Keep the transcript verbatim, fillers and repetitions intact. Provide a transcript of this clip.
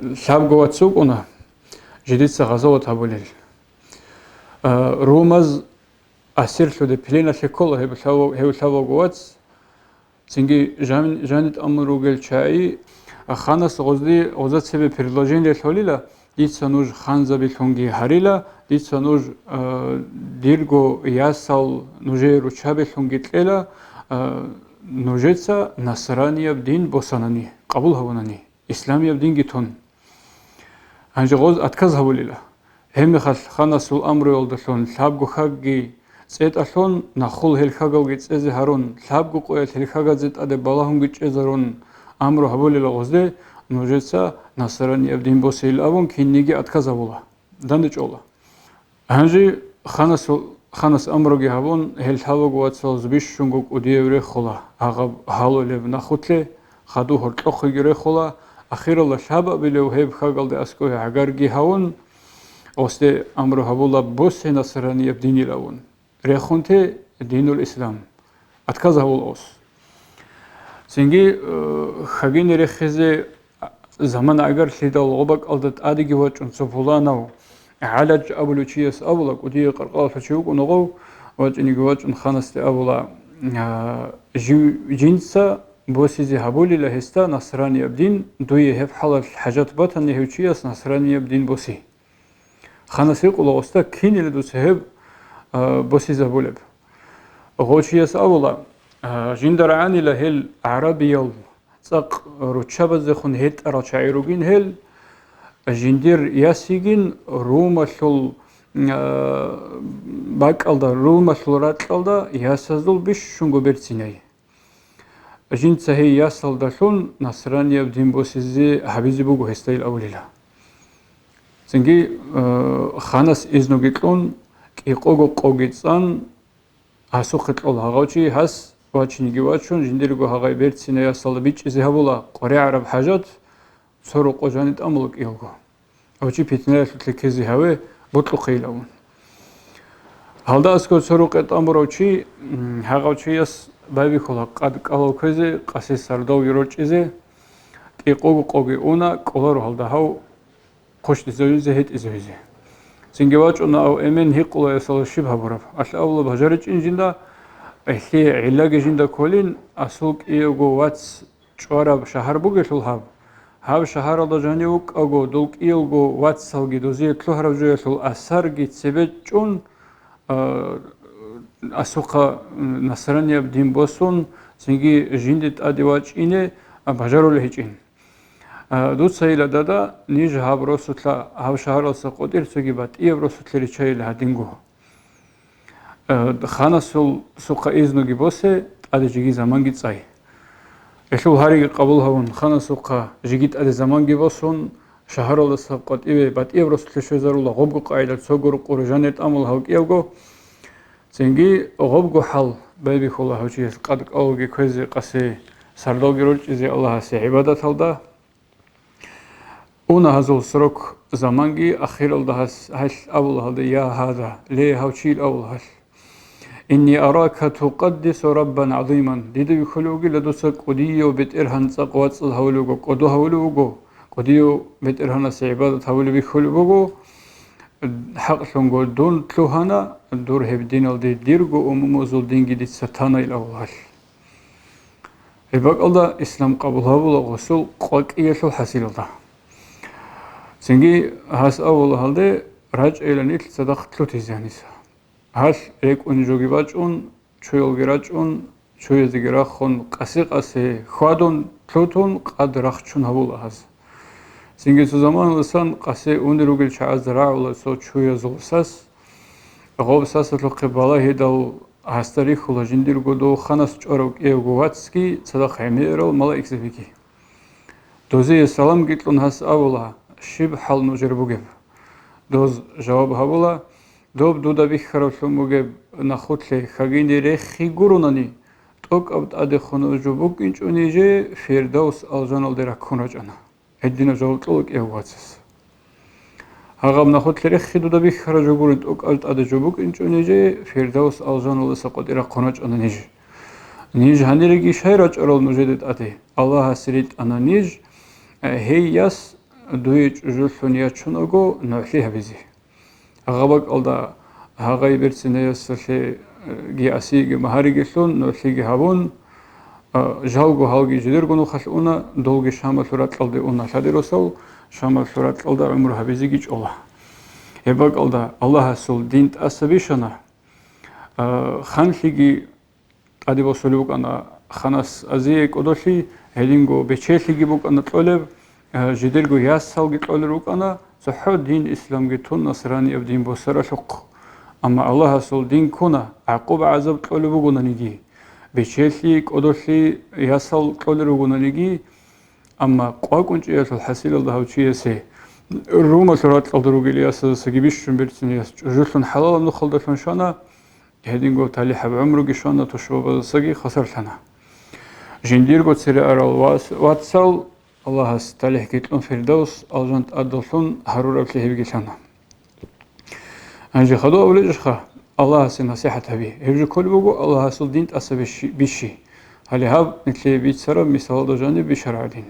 Лъабго вац вукӀуна, жидеца гъазават гьабулел. А, румаз асирлъуде пленалъе ккола гьеб лъаб-, гьев лъабавго вац. Цинги жан-, жанитӀамун ругел чагӀи, а, ханас гъозде, гъозда цебе предложение лъолила, дица нуж ханзабилъунги гьарила, дица нуж, а, дирго ясал нужее руччабилъунги кьела, а, нужеца насранияб дин босанани, къабул гьабунани, исламияб динги тун. Гьанже гъоз отказ гьабулила. Гьебмехалъ ханасул амруялдалъун лъабго хагги цӀетӀалъун, нахул гьел хагалги цӀезе гьарун, лъабго къоялъ гьел хагадзе тӀаде балагьунги чӀезарун, амру гьабулила гъозде, нужеца насранияб дин босейил абун, кинниги отказ гьабула, дандечӀола. Гьанже ханасул, ханас амруги гьабун, гьел лъабавго вацалаз бищунго кӀудияв рехула, гьагъаб гьалулеб нахулъе, хадув гьоркьохъеги рехула, ахиралда лъабабилев гьеб хагалде аскӀове гӀагарги гьавун, осде амру гьабула босе насранияб динил авун. Рехун те динул ислам. Отказ гьавул ос. Цинги, э, хагине рехизе замана агарлъидал гъобакӀалда тӀадеги вачӀун цо пуланав ГӀалач абулев чияс абула, кӀудияв къаркъалалъув чи вукӀун гъов, вачӀинеги вачӀун ханасде абула, а, жив-, жинца босизе гьабулила гьесда насранияб дин, дуе гьеб хӀалалъ хӀажат батани гьев чияс насранияб дин боси. Ханас гьикъула, осда, кинила дуца гьеб, а, босизабулеб? Гъов чияс абула, а, жинда рагӀанила гьел гӀарабиял цӀакъ руччабазехун гьетӀарал чагӀи ругин гьел, жиндир яс йигин румалъул, а, бакӀалда, румалъул ракьалда ясазул бищунго берцинай. Жинца гьей ясалдалъун насранияб дин босизе гьабизе буго гьесдайил абулила. Цинги, э, ханас изнуги кьун, кӀикъого къоги цӀан, гьасухъе кьола гьагъав чи, гьас вачинеги вачун, жиндирго гьагъай берцинай ясалда бичӀчӀизе гьабула къваригӀараб хӀажат, цо рукъо жанитӀамула кӀиялго. Гьав чи питнаялъулъе ккезе гьаве, бокьухъейилавун. Гьалда аскӀов цо рукъе тӀамурав чи, м, гьагъав чияс байбихьула къад кӀалал кквезе, къаси сардалги рорчӀизе, кӀикъого къоги уна, кӀоларо гьалда гьав хъущтӀизавизе, гьетӀизавизе. Цинги вачӀуна гьав эмен, гьикъула ясалда щиб гьабураб. Алъ абула, бажаричӀин жинда, гьелъие гӀиллаги жинда кколин, асул кӀиявго вац чӀвараб шагьар бугелъул гьаб. Гьаб шагьаралда жанив вукӀаго, дол кӀиявго вацалги дозие лъугьараб жоялъул асарги цебе чӀун, а, асухъа, м, насранияб дин босун, цинги жинде тӀаде вачӀине, а, бажарулев гьечӀин. А, дуцайила, дада, ниж гьаб росулъа, гьаб шагьаралдаса къотӀир цоги батӀияб росулъе риччайила гьадинго. Э, ханасул сухъа изнуги босе, тӀаде жеги заманги цӀай. Гьелъул гьариги къабул гьавун, ханасухъа жеги тӀаде заманги босун, шагьаралдаса къватӀиве батӀияб росулъе щвезарула, гъобго къайда цого рукъуре жанир тӀамула гьав кӀиявго. Цинги гъобго хӀал байбихьула гьав чияс къад кӀалалги кквезе, къасе сардалги рорчӀизе Аллагьасе гӀибадаталда. Уна гьазул срок заманги, ахиралда гьас, гьалъ абула гьалда: «Я гьада, ле, гьав чийил», абула гьалъ. «Инни арака тукъаддису Раббан гӀазиман». Дида бихьулев вугила дуца кӀудияв БетӀергьан цӀакъ вацӀцӀад гьавулев вуго, кӀодо гьавулев вуго, кӀудияв БетӀергьанасе гӀибадат гьавулев бихьулев буго. ХӀакълъунго дун лъугьана, дур гьеб диналде дирго умумузул динги дица танайил, абула гьалъ. Гьеб бакӀалда ислам къабул гьабула гъосул къвакӀиялъул хӀасилалда. Цинги гьас абула гьалде рачӀайилан нилъ цадахъ лъутизе гьаниса. Гьалъ рекӀун жоги бачӀун, чуялги рачӀун, чуязеги рахун, къаси-къаси хьвадун, лъутун, къад рахчун гьабула гьас. Цинги цо заманалдасан къаси унел ругел чагӀаз рагӀула цо чуязул сас. Гъоб сасалъухъе балагьидал гьасда рихьула жиндирго дов ханас чӀварав кӀиявго вацги цадахъ гӀемерал малаикзабиги. Дозие саламги кьун гьас абула: «Щиб хӀал нужер бугеб?» Доз жаваб гьабула: «Доб дуда бихьаравлъун бугеб нахулъе хагине рехи гуронани, тӀокӀаб тӀадехун жо букӀинчӀони же Фирдавс алжаналде раккун рачӀана». Гьединаб жаваб кьола кӀиявго вацас. Гьагъаб нахулъе рехи дуда бихьараб жо гурин тӀокӀаб тӀаде жо букӀинчӀони же Фирдавс алжаналдаса къватӀир рахъун рачӀана ниж. Ниж гьаниреги щай рачӀарал нужеде тӀаде? Аллагьасе ритӀана ниж, э, гьей яс дуе чӀужулъун ячунаго нугӀлъи гьабизе. Гьаб бакӀалда гьагъай берцинаясалъеги асиеги магьариги лъун, нугӀлъиги гьабун, а, жалго гьалги жидерго нухалъ уна, долги Шамалъул ракьалде уна. Лъади росал Шамалъул ракьалда гӀумру гьабизеги чӀола. Гьеб бакӀалда Аллагьасул дин тӀаса бищана, а, ханлъиги тӀаде босулеб букӀана ханас азие кӀодолъи, гьединго бечелъиги букӀана кьолеб, а, жидерго ясалги кьолел рукӀана, цохӀо дин исламги тун насранияб дин босаралъухъ. Амма Аллагьасул дин ккуна, гӀакъуба-гӀазаб кьолеб бугонаниги, бечелъи, кӀодолъи, ясал кьолел ругонаниги, амма къвакӀунчӀиялъул хӀасилалда гьав чиясе, румалъул ракьалда ругел ясазасаги бищун берцинаяс чӀужулъун хӀалалаб нухалдалъун щвана, гьединго талихӀаб гӀумруги щвана, тушбабазасаги хвасарлъана. Жиндирго цере арал вас-, вацал Аллагьас талихӀги кьун Фирдавс алжан тӀадаллъун гьарураблъи гьебги лъана. Гьанже хадув абулеб жаха, Аллагьасе насихӀат гьаби. Гьеб жо кколеб буго, Аллагьасул дин тӀаса бищи, бищи. Гьале гьаб нилъее бицараб мисалалда жаниб бищараб гӀадин.